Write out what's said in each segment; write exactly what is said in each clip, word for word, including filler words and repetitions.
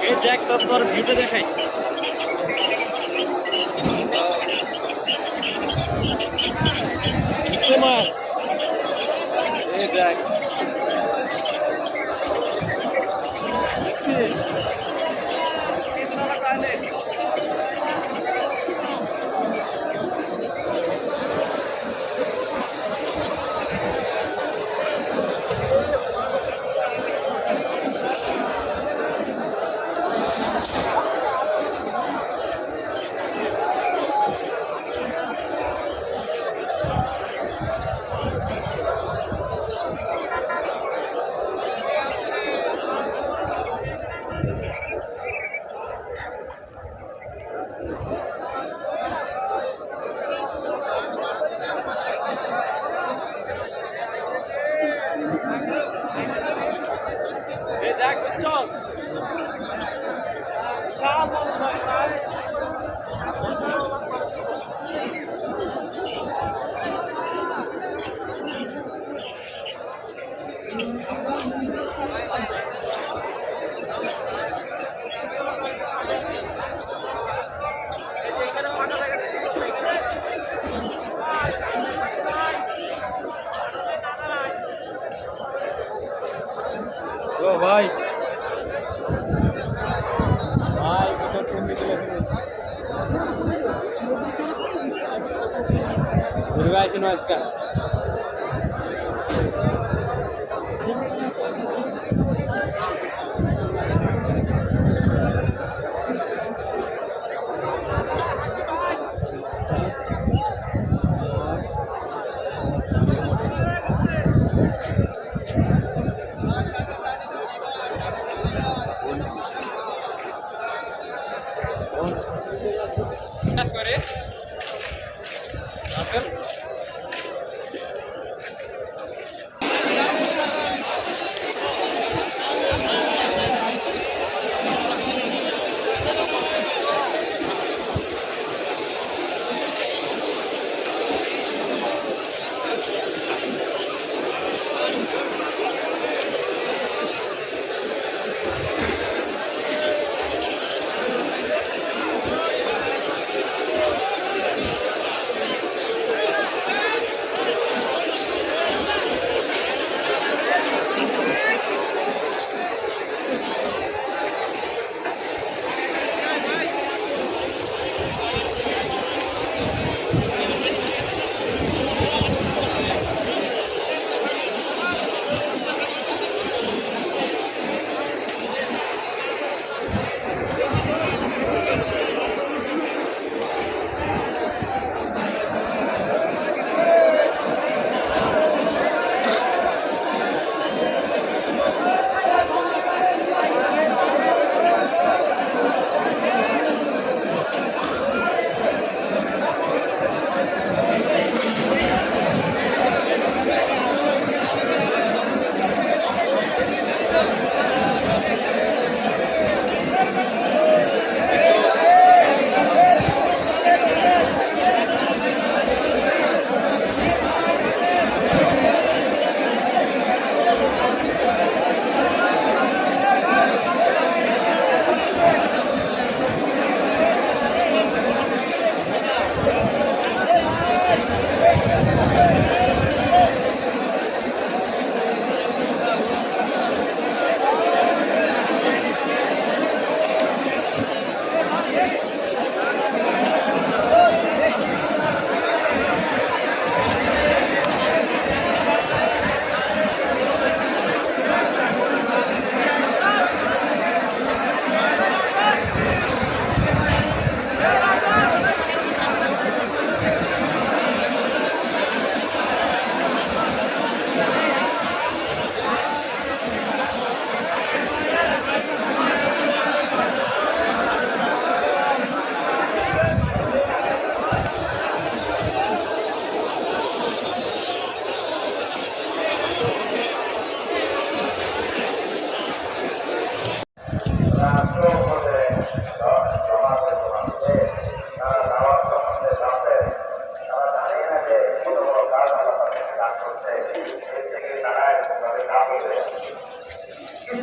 এই দেখ, তোর, তোর ভিউটা দেখাই। বিসমিল্লাহ। এই দেখ। দেখছিস? ও ভাই, ভাই, ভিতর তুমি দিলে। ঘুরবে আইসি না আজকাল।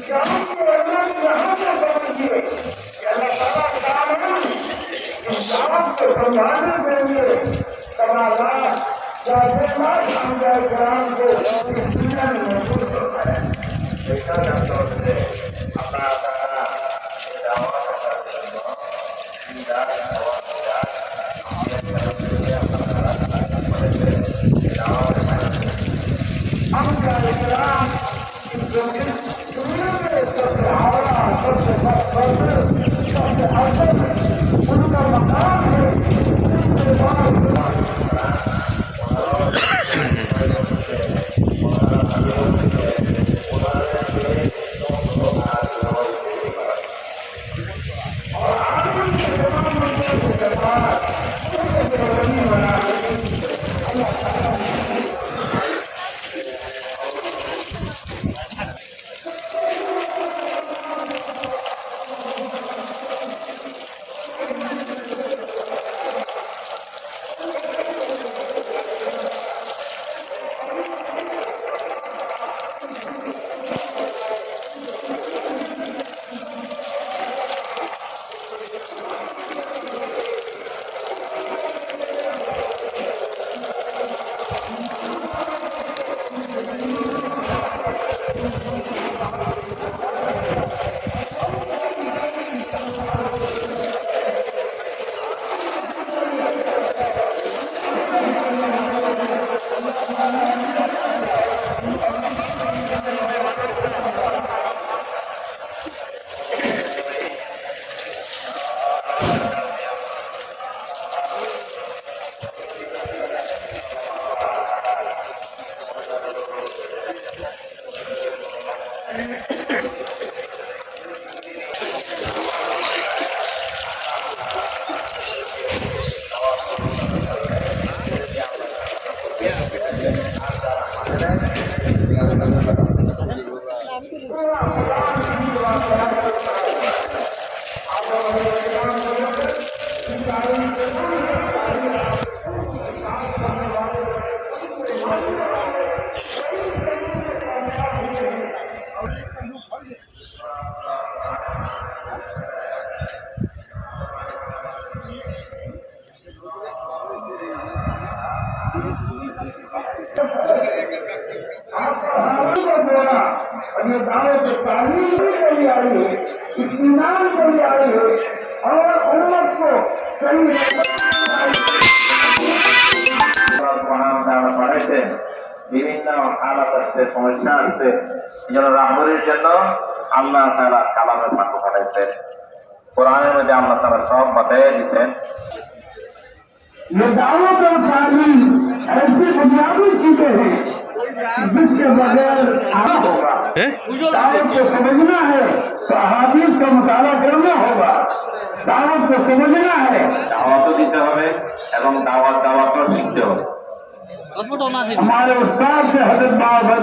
اسلام کو اللہ یہاں سے سمجھیے کہ اللہ تعالیٰ قانون اسلام کو سمجھانے کے لیے کمالات جاتے مات ہم جائے کرام کو اس دنیا میں محفوظ کرتا ہے۔ دیکھا جاتا ہے اللہ تعالیٰ یہ دعویٰ کرتا ہے۔ اور یہ دعوت تعلیم کے لیے آئی ہے، اطمینان کے لیے آئی ہے اور امت کو صحیح رہنمائی۔ আল্লাহ সুবহানাহু ওয়া তাআলা পাঠাইছেন, বিভিন্ন হালাত আসছে, সমস্যা আসছে, এই জন্য রাহবরির জন্য আল্লাহ তাআলা কালামে পাক পাঠাইছেন। কোরআনের মধ্যে আল্লাহ তাআলা সব বাতাইয়া দিছেন। یہ دعوت اور تعلیم ایسی بنیادی چیزیں ہیں جس کے بغیر آنا ہوگا۔ হ্যাঁ? دعوت کو سمجھنا ہے تو احادیث کا مطالعہ کرنا ہوگا۔ دعوت کو سمجھنا ہے۔ দাওয়াতও দিতে হবে এবং দাওয়াত দাওয়াতও শিখতে হবে। ہمارے استاد سے حضرت بابا